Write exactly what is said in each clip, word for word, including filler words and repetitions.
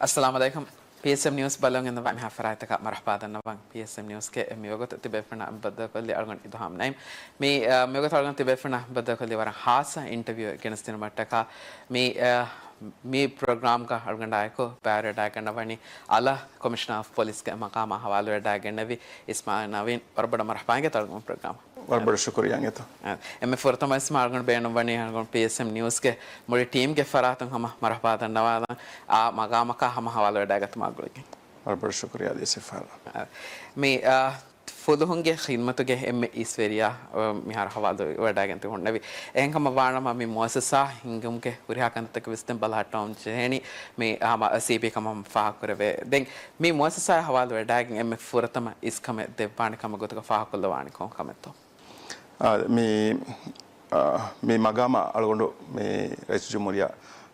އައްސަލާމު ޢަލައިކުމް. ޕީއެސްއެމް ނިއުސް ބަލަން އިންނަވާ މިހާ ފަރާތްތަކަށް މަރުޙަބާ ދަންނަވަން. ޕީއެސްއެމް ނިއުސްގެ މިވަގުތު ތިބޭފުޅުންނާ ބައްދަލުކޮށްލީ އަޅުގަނޑު އިދުހާމް ނައީމް. މި، އަ، މިވަގުތު އަޅުގަނޑު ތިބޭފުޅުންނާ ބައްދަލުކޮށްލީ ވަރަށް ހާއްސަ އިންޓަވިއުއެއް ގެނެސްދިނުމަށްޓަކާ. މި، އަ، މި ޕްރޮގްރާމްގަ އަޅުގަނޑާއެކު ބައިވެރިވެވަޑައިގަންނަވަނީ އަލަށް ކޮމިޝަނަރ އޮފް ޕޮލިސްގެ މަގާމާ ހަވާލުވެވަޑައިގެންނެވި އިސްމާޢީލް ނަވީން. ވަރަށް ބޮޑަށް މަރުޙަބާ އިނގޭތޯ އަޅުގަނޑު ޕްރޮގްރާމަށް. ވަރަށް ބޮޑަށް ޝުކުރިއްޔާ އިނގޭތޯ. އަ، އެންމެ ފުރަތަމަ ވެސް މާ އަޅުގަނޑު ބޭނުންވަނީ އަޅުގަނޑު ޕީއެސްއެމް ނިއުސްގެ މުޅި ޓީމްގެ ފަރާތުން ހަމަ މަރުޙަބާ ދަންނަވާލަން. އާ މަގާމަކާ ހަމަ ހަވާލުވެވަޑައިގަތުމާ ގުޅިގެން. ވަރަށް ބޮޑަށް ޝުކުރިއްޔާ ދޭސިފާރަށް. އަ، މި، އަ، ފުލުހުންގެ ޚިދްމަތުގެ އެންމެ އިސްވެރިޔާ، އަ، މިހާރު ހަވާލުވެވަޑައިގެން ތި ހުންނެވި. އެހެންކަމަށް ވާނަމަ މި މުއައްސަސާ ހިންގުމުގެ ހުރިހާ ކަންތައްތަކެއް ވެސް ދެން ބަލަހައްޓަވަމުން ޖެހޭނީ މި ހަމަ ސީޕީ ކަމަށް ފާހަގަކުރެވޭ. ދެން މި މުއައްސަސާއާ ހަވާލުވެވަޑައިގެން އެންމެ ފުރަތަމަ އިސްކަމެއް ދެއްވާނެ ކަމަށް ގޮތުގަ ފާހަގަކޮށްލަވާނީ ކޮން ކަމެއްތޯ؟ އާ، މި، އާ، މި މަގާމަށް އަޅުގަނޑު މި ރައީސުލްޖުމްހޫރިއްޔާ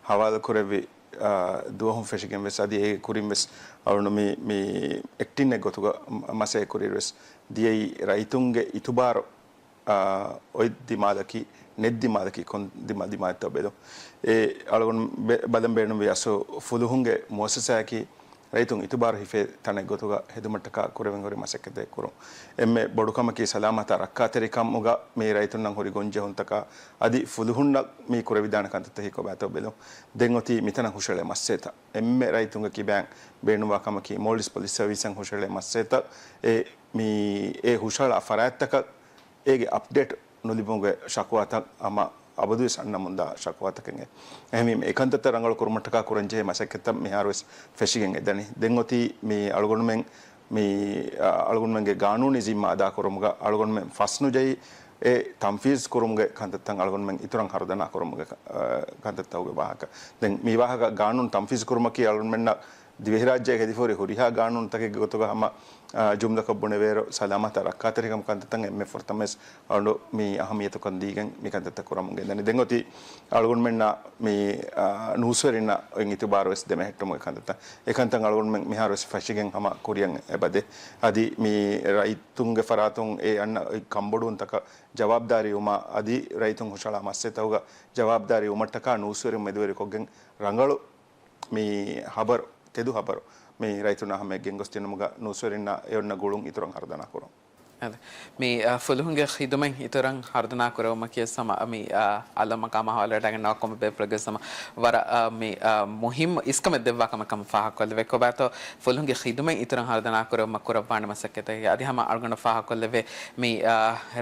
ހަވާލުކުރެއްވި، އާ، ދުވަހުން ފެށިގެން ވެސް އަދި އޭގެ ކުރިން ވެސް އަޅުގަނޑު މި، މި އެކްޓިންއެއް ގޮތުގަ މަ-، މަސައްކަތް ކުރިއިރު ވެސް ދިޔައީ ރައްޔިތުންގެ އިތުބާރު، އާ، އޮތް ދިމާލަކީ ނެތް ދިމާލަކީ ކޮން ދިމާ-، ދިމާލެއްތޯ ބެލުން. އެ އަޅުގަނޑު ބެ-، ބަލަން ބޭނުންވި އަސްލު ފުލުހުންގެ މުއައްސަސާއަކީ ރައްޔިތުން އިތުބާރު ހިފޭ ތަނެއް ގޮތުގަ ހެދުމަށްޓަކާ ކުރެވެން ހުރި މަސައްކަތެއް ކުރުން. އެންމެ ބޮޑު ކަމަކީ ސަލާމަތާ ރައްކާތެރިކަމުގަ މި ރައްޔިތުންނަށް ހުރި ގޮންޖެހުންތަކާ އަދި ފުލުހުންނަށް މި ކުރެވިދާނެ ކަންތައްތަކީ ކޮބާތޯ ބެލުން. ދެން އޮތީ މިތަނަށް ހުށަހެޅޭ މައްސަލަތައް. އެންމެ ރައްޔިތުންގެ ކިބައިން ބޭނުންވާ ކަމަކީ މޯލްޑިވްސް ޕޮލިސް ސަރވިސަށް ހުށަހެޅޭ މައްސަލަތައް. އެ މި އެ ހުށަހަޅާ ފަރާތްތަކަށް އޭގެ އަޕްޑޭޓް ނުލިބުމުގެ ޝަކުވާތައް ހަމަ އަބަދުވެސް އަންނަމުންދާ ޝަކުވާތަކެއް. އެހެންވީމަ، އެކަންތައްތައް ރަނގަޅު ކުރުމަށްޓަކާ ކުރަންޖެހޭ މަސައްކަތްތައް މިހާރުވެސް ފެށިގެން އެދަނީ. ދެން އޮތީ މި އަޅުގަނޑުމެން މި، އަ، އަޅުގަނޑުމެންގެ ގާނޫނީ ޒިންމާ އަދާކުރުމުގަ އަޅުގަނޑުމެން ފަސްނުޖެހި އެ ތަންފީޒް ކުރުމުގެ ކަންތައްތައް އަޅުގަނޑުމެން އިތުރަށް ހަރުދަނާ ކުރުމުގެ ކަ-، އަ، ކަންތައްތަކުގެ ވާހަކަ. ދެން މި ވާހަކަ ގާނޫނު ތަންފީޒް ކުރުމަކީ އަޅުގަނޑުމެންނަށް ދިވެހިރާއްޖޭގަ ހެދިފަހުރި ހުރިހާ ގާނޫނުތަކެއްގެ ގޮތުގަ ހަމަ، އާ، ޖުމްލަކޮށް ބުނެވޭއިރު، ސަލާމަތާ ރައްކާތެރިކަމު ކަންތައްތައް އެންމެ ފުރަތަމަވެސް އަޅުގަނޑު މި އަހައްމިޔަތުކަން ދީގެން މި ކަންތައްތައް ކުރަމުން ގެންދަނީ. ދެން އޮތީ އަޅުގަނޑުމެންނަށް މި، އާ، ނޫސްވެރިންނަށް އޮތް އިތުބާރުވެސް ދެމެހެއްޓުމުގެ ކަންތައްތައް. އެ ކަންތައް އަޅުގަނޑުމެން މިހާރުވެސް ފެށިގެން ހަމަ ކުރިޔަށް އެބަދޭ. އަދި މި ރައްޔިތުންގެ ފަރާތުން އެ އަންނަ އޮތް ކަންބޮޑުވުންތަކަށް ޖަވާބުދާރީވުމާ އަދި ރައްޔިތުން ހުށަހަޅާ މައްސަލަތަކުގަ ޖަވާބުދާރީވުމަށްޓަކާ ނޫސްވެރިން މެދުވެރިކޮށްގެން ރަނގަޅު މި ހަބަރު، ތެދު ހަބަރު މި ރައްޔިތުންނާ ހަމަޔަށް ގެންގޮސްދިނުމުގަ ނޫސްވެރިންނާ އެ އޮންނަ ގުޅުން އިތުރަށް ހަރުދަނާ ކުރުން. އަދި، މި، އަ، ފުލުހުންގެ ޚިދުމަތް އިތުރަށް ހަރުދަނާ ކުރެވުމަކީ ސަމަ، މި، އަ، އަލަށް މަގާމާ ހަވާލުވެވަޑައިގަންނަވާ ކޮންމެ ބޭފުޅެއްގެ ސަމަ ވަރަށް، އަ، މި، އަ، މުހިއްމު އިސްކަމެއް ދެއްވާ ކަމެއް ކަމަށް ފާހަގަކޮށްލެވޭ. ކޮބާތޯ ފުލުހުންގެ ޚިދުމަތް އިތުރަށް ހަރުދަނާ ކުރެވުމަށް ކުރައްވާނެ މަސައްކަތެއް. އަދި ހަމަ އަޅުގަނޑަށް ފާހަގަކޮށްލެވޭ، މި، އަ،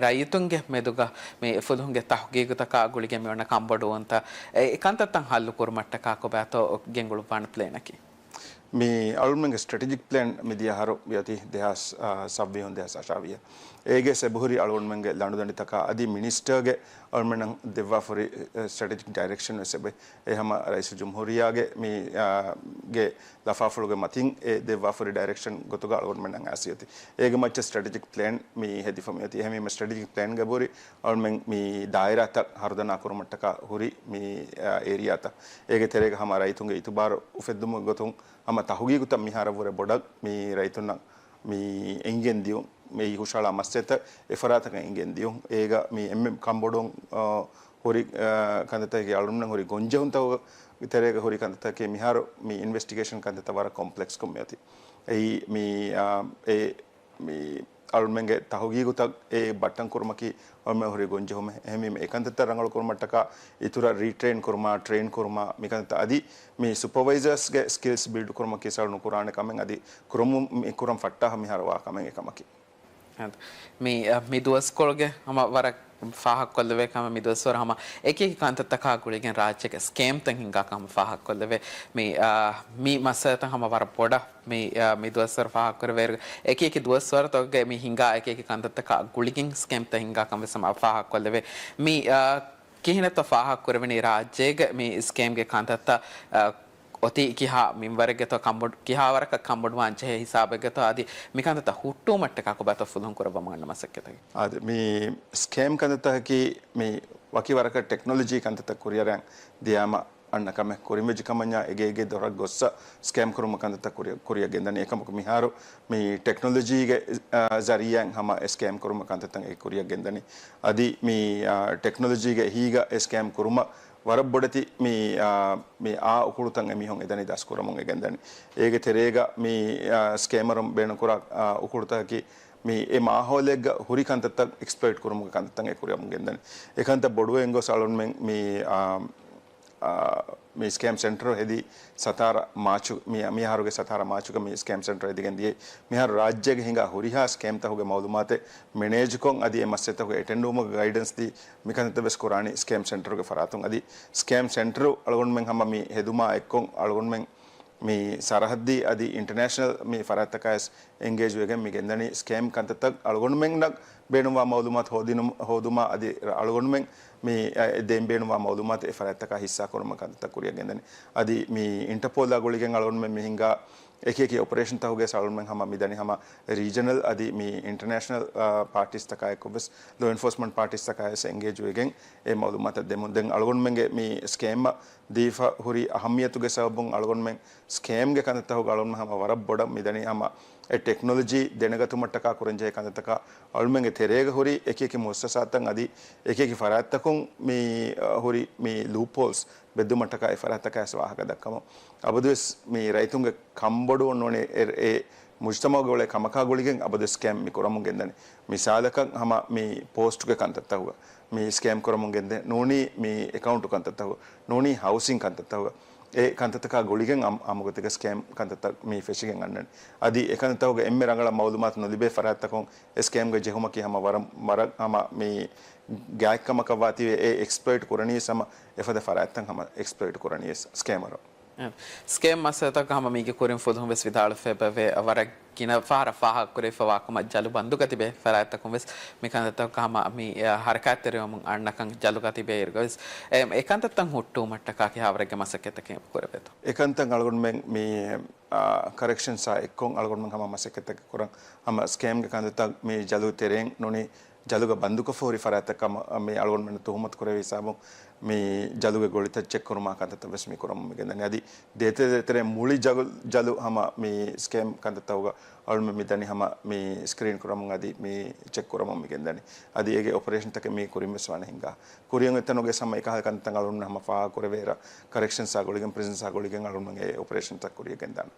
ރައްޔިތުންގެ މެދުގަ މި ފުލުހުންގެ ތަހުގީގުތަކާ ގުޅިގެން މި އޮންނަ ކަންބޮޑުވުންތައް، އެ، އެ ކަންތައްތައް ހައްލު ކުރުމަށްޓަކާ ކޮބާތޯ ގެންގުޅުއްވާނެ ޕްލޭނަކީ؟ މި އަޅުގަނޑުމެންގެ ސްޓްރެޓެޖިކް ޕްލޭން މި ދިޔަ އަހަރު މިއޮތީ ދެހާސް، އާ، ސައްވީހުން ދެހާސް އަށާވީހަށް. އޭގެ އެބަހުރި އަޅުގަނޑުމެންގެ ލަނޑުދަނޑިތަކާ އަދި މިނިސްޓަރގެ އަޅުގަނޑުމެންނަށް ދެއްވާފަހުރި، އެ، ސްޓްރެޓެޖިކް ޑައިރެކްޝަން ވެސް އެބަ، އެ ހަމަ ރައީސުލްޖުމްހޫރިއްޔާގެ މި، އާ، ގެ ލަފާފުޅުގެ މަތިން އެ ދެއްވާފަހުރި ޑައިރެކްޝަން ގޮތުގަ އަޅުގަނޑުމެންނަށް އައިސް އޮތީ. އޭގެ މައްޗަށް ސްޓްރެޓެޖިކް ޕްލޭން މި ހެދިފަ މިއޮތީ. އެހެންވީމަ ސްޓްރެޓެޖިކް ޕްލޭންގަ އެބަހުރި އަޅުމެން މި ދާއިރާތައް ހަރުދަނާ ކުރުމަށްޓަކާ ހުރި މި، އާ، އޭރިއާތައް. އޭގެ ތެރޭގަ ހަމަ ރައްޔިތުންގެ އިތުބާރު އުފެއްދުމުގެ ގޮތުން ހަމަ ތަހުގީގުތައް މިހާރަށްވުރެ ބޮޑަށް މި ރައްޔިތުންނަށް މި އެނގިގެން ދިޔުން. މި ހުށަހަޅާ މައްސަލަތައް އެފަރާތަކަށް އެނގިގެން ދިޔުން. އޭގަ މި އެންމެ ކަންބޮޑުވުން، އާ، ހުރި، އާ، ކަންތައްތަކަކީ އަޅުގަނޑުމެން ހުރި ގޮންޖެހުންތަކުގެ ތެރޭގަ ހުރި ކަންތައްތަކަކީ މިހާރު މި އިންވެސްޓިގޭޝަން ކަންތައްތައް ވަރަށް ކޮމްޕްލެކްސްކޮށް މިއޮތީ. އެއީ މި، އާ، އެ މި އަޅުމެންގެ ތަހުގީގުތައް އެ ބައްޓަން ކުރުމަކީ އަޅުމެން ހުރި ގޮންޖެހުމެއް. އެހެންވީމަ އެ ކަންތައްތައް ރަނގަޅު ކުރުމަށްޓަކާ އިތުރަށް ރީޓްރެއިން ކުރުމާ، ޓްރެއިން ކުރުމާ، މި ކަންތައް އަދި މި ސުޕަވައިޒާސްގެ ސްކިލްސް ބިލްޑް ކުރުމަކީ ސަޅު ނުކުރާނެ ކަމެއް އަދި ކުރަމުން މި ކުރަން ފައްޓާހަ މިހާރު ވާ ކަމެއް އެކަމަކީ. އަދި މި، އަ، މި ދުވަސްކޮޅުގެ ހަމަ ވަރަށް ފާހަގަކޮށްލެވޭ ކަމެއް މި ދުވަސްވަރު ހަމަ އެކި އެކި ކަންތައްތަކާ ގުޅިގެން ރާއްޖޭގެ ސްކޭމްތައް ހިންގާ ކަމަށް ފާހަގަކޮށްލެވޭ. މި، އަ، މި މައްސަލަތައް ހަމަ ވަރަށް ބޮޑަށް މި، އަ، މި ދުވަސްވަރު ފާހަގަކުރެވޭއިރު، އެކި އެކި ދުވަސްވަރުތަކުގެ މި ހިނގާ އެކި އެކި ކަންތައްތަކާ ގުޅިގެން ސްކޭމްތައް ހިނގާ ކަން ވެސް ހަމަ ފާހަގަކޮށްލެވޭ. މި، އަ، ކިހިނެއްތޯ ފާހަގަކުރެވެނީ ރާއްޖޭގެ މި ސްކޭމްގެ ކަންތައްތައް، އަ، އޮތީ ކިހާ މިންވަރެއްގެތޯ ކަންބޮޑު-، ކިހާ ވަރަކަށް ކަންބޮޑުވާން ޖެހޭ ހިސާބެއްގެތޯ އަދި މި ކަންތައްތައް ހުއްޓުވުމަށްޓަކާ ކޮބާތޯ ފުލުހުން ކުރައްވަމުން އަންނަ މަސައްކަތަކީ؟ އަދި މި ސްކޭމް ކަންތައްތަކަކީ މި ވަކި ވަރަކަށް ޓެކްނޮލޮޖީ ކަންތައްތައް ކުރިއަރަން ދިޔާމަ އަންނަ ކަމެއް. ކުރިންވެއްޖެ ކަމަންޏާ އެގޭގެ ދޮރަށް ގޮއްސަ ސްކޭމް ކުރުމަށް ކަންތައްތައް ކުރިއަށް، ކުރިއަށް ގެންދަނީ. އެކަމަކު މިހާރު މި ޓެކްނޮލޮޖީގެ، އަ، ޒަރީއާއިން ހަމަ އެ ސްކޭމް ކުރުމަށް ކަންތައްތައް އެ ކުރިއަށް ގެންދަނީ. އަދި މި، އަ، ޓެކްނޮލޮޖީގެ އެހީގަ އެ ސްކޭމް ކުރުމަށް ވަރަށް ބޮޑެތި މި، އާ، މި އާ އުކުޅުތައް އެމީހުން އެދަނީ ދަސްކުރަމުން އެ ގެންދަނީ. އޭގެ ތެރޭގަ މި، އާ، ސްކޭމަރުން ބޭނުންކުރާ، އާ، އުކުޅުތަކަކީ މި އެ މާހައުލެއްގަ ހުރި ކަންތައްތައް އެކްސްޕްލޮއިޓް ކުރުމުގެ ކަންތައްތައް އެ ކުރަމުން ގެންދަނީ. އެ ކަންތައް ބޮޑުވެގެން ގޮސް އަޅުންމެން މި، އާ، އާ، މި ސްކޭމް ސެންޓަރު ހެދި ސަތާރަ މާޗު، މި، މިހާރުގެ ސަތާރަ މާޗުގަ މި ސްކޭމް ސެންޓަރު ހެދިގެން ދިޔައީ. މިހާރު ރާއްޖޭގެ ހިނގާ ހުރިހާ ސްކޭމްތަކުގެ މައުލޫމާތެއް މެނޭޖުކޮށް އަދި އެ މައްސަލަތަކުގެ އެޓެންޑުވުމުގެ ގައިޑެންސް ދީ މިކަންތައް ވެސް ކުރާނީ ސްކޭމް ސެންޓަރުގެ ފަރާތުން. އަދި ސްކޭމް ސެންޓަރު އަޅުގަނޑުމެން ހަމަ މި ހެދުމާ އެއްކޮށް އަޅުގަނޑުމެން މި ސަރަހައްދީ އަދި އިންޓަރނޭޝަނަލް މި ފަރާތްތަކާ ވެސް އެންގޭޖް ވެގެން މި ގެންދަނީ ސްކޭމް ކަންތައްތައް އަޅުގަނޑުމެންނަށް ބޭނުންވާ މައުލޫމާތު ހޯދިނު-، ހޯދުމާ އަދި ރަ-، އަޅުގަނޑުމެން މި، އެ، ދޭން ބޭނުންވާ މައުލޫމާތު އެ ފަރާތްތަކާ ހިއްސާ ކުރުމަށް ކަންތައްތައް ކުރިއަށް ގެންދަނީ. އަދި މި އިންޓަޕޯލާ ގުޅިގެން އަޅުގަނޑުމެން މި ހިންގާ އެކި އެކި އޮޕަރޭޝަންތަކުގެ ސަޅުންމެން ހަމަ މިދަނީ ހަމަ ރީޖަނަލް އަދި މި އިންޓަރނޭޝަނަލް، އާ، ޕާޓީސްތަކާ އެއްކޮށްވެސް ލޯ އެންފޯސްމަންޓް ޕާޓީސްތަކާ ވެސް އެންގޭޖް ވެގެން އެ މައުލޫމާތަށް ދެމުން. ދެން އަޅުގަނޑުމެންގެ މި ސްކޭމަށް ދީފަ ހުރި އަހައްމިޔަތުގެ ސަބަބުން އަޅުގަނޑުމެން ސްކޭމްގެ ކަންތައްތަކުގަ އަޅުގަނޑުމެން ހަމަ ވަރަށް ބޮޑަށް މިދަނީ ހަމަ އެ ޓެކްނޮލޮޖީ ދެނެގަތުމަށްޓަކާ ކުރަންޖެހޭ ކަންތައްތަކާ އަޅުމެންގެ ތެރޭގަ ހުރި އެކި އެކި މުއައްސަސާތައް އަދި އެކި އެކި ފަރާތްތަކުން މި، އަ، ހުރި މި ލޫޕްހޯލްސް ބެއްދުމަށްޓަކާ އެ ފަރާތްތަކާ ވެސް ވާހަކަ ދައްކަމުން. އަބަދުވެސް މި ރައްޔިތުންގެ ކަންބޮޑުވުން ނޫނީ އެ، އެ މުޖްތަމައުގެ އުޅޭ ކަމަކާ ގުޅިގެން އަބަދުވެސް ސްކޭމް މި ކުރަމުން ގެންދަނީ. މިސާލަކަށް ހަމަ މި ޕޯސްޓުގެ ކަންތައްތަކުގަ މި ސްކޭމް ކުރަމުން ގެންދެ ނޫނީ މި އެކައުންޓު ކަންތައްތަކުގަ ނޫނީ ހައުސިން ކަންތައްތަކުގަ އެ ކަންތައްތަކާ ގުޅިގެން އަމް-، އަމުގަތެގެ ސްކޭމް ކަންތައްތައް މި ފެށިގެން އަންނަނީ. އަދި އެ ކަންތައްތަކުގަ އެންމެ ރަނގަޅަށް މައުލޫމާތު ނުލިބޭ ފަރާތްތަކުން އެ ސްކޭމްގެ ޖެހުމަކީ ހަމަ ވަރަށް، ވަރަށް ހަމަ މި ގާތްކަމަކަށް ވާތީވެ އެ އެކްސްޕްލޮއިޓް ކުރަނީ ވެސް ހަމަ އެފަދަ ފަރާތްތައް ހަމަ އެކްސްޕްލޮއިޓް ކުރަނީ ވެސް ސްކޭމަރު. ސްކޭމް މައްސަލަތަކަށް ހަމަ މީގެ ކުރިން ފުލުހުން ވެސް ވިދާޅުވެފައި ވަރަށް ގިނަ ފަހަރަށް ފާހަގަ ކުރެވިފައިވާ ކަމަށް ޖަލު ބަންދުގަ ތިބޭ ފަރާތްތަކުން ވެސް މި ކަންތައްތަކަށް ހަމަ މި، އަ، ހަރަކާތްތެރިވަމުން އަންނަކަން ޖަލުގަ ތިބޭ އިރުގަ ވެސް އެ، އެ ކަންތައްތައް ހުއްޓުވުމަށްޓަކާ ކިހާވަރެއްގެ މަސައްކަތްތަކެއް ކުރެވޭތޯ؟ އެ ކަންތައް އަޅުގަނޑުމެން މި، އާ، ކަރެކްޝަންސްއާ އެއްކޮށް އަޅުގަނޑުމެން ހަމަ މަސައްކަތްތަކެއް ކުރަން. ހަމަ ސްކޭމްގެ ކަންތައްތައް މި ޖަލު ތެރެއިން ނޫނީ ޖަލުގަ ބަންދުކޮށްފަ ހުރި ފަރާތްތައް ކަމަށް މި އަޅުގަނޑުމެންނަށް ތުހުމަތު ކުރެވި ހިސާބުން މި ޖަލުގެ ގޮޅިތައް ޗެކް ކުރުމާ ކަންތައްތައް ވެސް މި ކުރަމުން މި ގެންދަނީ. އަދި ދޭތެރޭ ތެރޭ މުޅި ޖަލު، ޖަލު ހަމަ މި ސްކޭމް ކަންތައްތަކުގަ އަޅުމެން މި ދަނީ ހަމަ މި ސްކްރީން ކުރަމުން އަދި މި ޗެކް ކުރަމުން މި ގެންދަނީ. އަދި އޭގެ އޮޕަރޭޝަންތަކެއް މި ކުރިން ވެސް ވާނެ ހިނގާ. ކުރިއަށް އޮތްތަނުގެ ހަމަ އެކަހަލަ ކަންތައް އަޅުމެން ހަމަ ފާހަގަ ކުރެވޭ ރަ-، ކަރެކްޝަންސްއާ ގުޅިގެން ޕްރިޒަންސްއާ ގުޅިގެން އަޅުމެން އެ އޮޕަރޭޝަންތައް ކުރިއަށް ގެންދާނެ.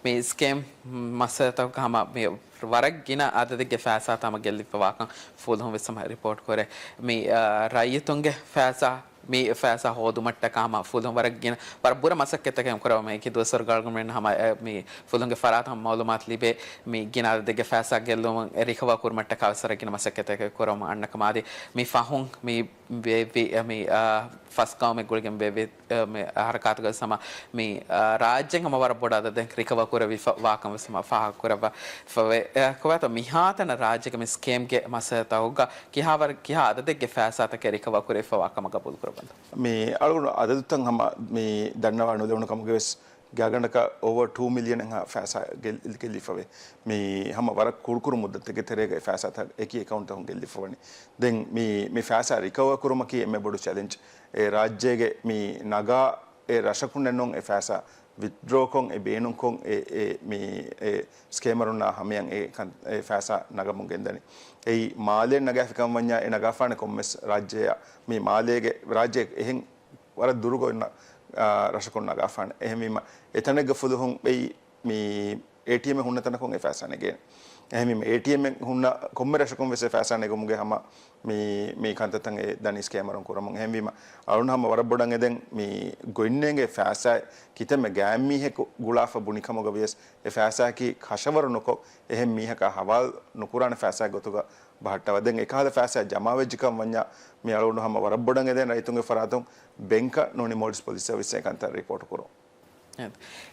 މި ސްކޭމް މައްސަލަތަކުގަ ހަމަ މި ވަރަށް ގިނަ އަދަދެއްގެ ފައިސާ ތަމަ ގެއްލިފަވާކަން ފުލުހުން ވެސް ހަމަ ރިޕޯޓް ކުރޭ. މި، އާ، ރައްޔިތުންގެ ފައިސާ، މި ފައިސާ ހޯދުމަށްޓަކާ ހަމަ ފުލުހުން ވަރަށް ގިނަ، ވަރަށް ބުރަ މަސައްކަތްތަކެއް ކުރަމުން އެކި ދުވަސްވަރު ގަޅުގަނޑުމެން ހަމަ، އެ، މި ފުލުހުންގެ ފަރާތުން ހަމަ މައުލޫމާތު ލިބޭ މި ގިނަ އަދަދެއްގެ ފައިސާ ގެއްލުމުން ރިކަވަރ ކުރުމަށްޓަކާ ވެސް ވަރަށް ގިނަ މަސައްކަތްތަކެއް ކުރަމުން އަންނަ ކަމަށް އަދި މި ފަހުން މި ވެ-، ވި-، މި، އާ، ފަސް ގައުމެއް ގުޅިގެން ވެ-، ވި-، އަ، މި ހަރަކާތުގަ ވެސް ހަމަ މި، އަ، ރާއްޖޭން ހަމަ ވަރަށް ބޮޑަށް އަދަދެއް ރިކަވަރ ކުރެވިފަ ވާކަން ވެސް ހަމަ ފާހަގަ ކުރައްވާފަވޭ. އެ، ކޮބާތޯ މިހާތަނަށް ރާއްޖޭގެ މި ސްކޭމްގެ މައްސަލަތަކުގަ ކިހާވަރ-، ކިހާ އަދަދެއްގެ ފައިސާތަކެއް ރިކަވަރ ކުރެވިފަ ވާ ކަމަށް ގަބޫލު ކުރައްވަންތޯ؟ މި އަޅުގަނޑު އަދަދުތައް ހަމަ މި ދަންނަވާ ނުލެވުނު ކަމުގެ ވެސް ގާގަނޑަކަށް އޯވަރ ޓޫ މިލިއަން އެހާ ފައިސާ ގެއްލި-، ގެއްލިފަވޭ. މި ހަމަ ވަރަށް ކުޑަކުޑަ މުއްދަތެއްގެ ތެރޭގައި ފައިސާތައް އެކި އެކައުންޓަކުން ގެއްލިފަވަނީ. ދެން މި، މި ފައިސާ ރިކަވަރ ކުރުމަކީ އެންމެ ބޮޑު ޗެލެންޖް. އެ ރާއްޖޭގެ މި ނަގާ އެ ރަށަކުންނެއްނޫން އެ ފައިސާ ވިތްޑްރޯކޮށް އެ ބޭނުންކޮށް އެ، އެ މި އެ ސްކޭމަރުންނާ ހަމަޔަށް އެ ކަން-، އެ ފައިސާ ނަގަމުން ގެންދަނީ. އެއީ މާލޭ ނަގާފިކަމަށް ވަންޏާ އެ ނަގާފާނެ ކޮންމެސް ރާއްޖެއަށް މި މާލޭގެ ރާއްޖެ އެހެން ވަރަށް ދުރުގަ އޮންނަ، އާ، ރަށަކުން ނަގާފާނެ. އެހެންވީމަ، އެތަނެއްގަ ފުލުހުން އެއީ މި އޭޓީއެމް ހުންނަ ތަނަކުން އެ ފައިސާ ނެގޭނެ. އެހެންވީމަ، އޭޓީއެމް ހުންނަ ކޮންމެ ރަށަކުން ވެސް އެ ފައިސާ ނެގުމުގެ ހަމަ މި، މި ކަންތައްތައް އެ ދަނީ ސްކޭމަރުން ކުރަމުން. އެހެންވީމަ، އަޅުން ހަމަ ވަރަށް ބޮޑަށް އެދެން މި ގޮތްނޭނގެ ފައިސާ ކިތަންމެ ގާތްމީހަކު ގުޅާފަ ބުނި ކަމުގަ ވިޔަސް، އެ ފައިސާއަކީ ކަށަވަރު ނުކޮށް، އެހެން މީހަކާ ހަވާލު ނުކުރާނެ ފައިސާ ގޮތުގަ ބަހައްޓަވާ. ދެން އެކަހަލަ ފައިސާ ޖަމާވެއްޖެކަން ވަންޏާ، މި އަޅުގަނޑު ހަމަ ވަރަށް ބޮޑަށް އެދެން ރައްޔިތުންގެ ފަރާތުން ބެންކަށް ނޫނީ މޯލްޑިވްސް ޕޮލިސް ސަރވިސް އެ ކަންތައް ރިޕޯޓް ކުރުން.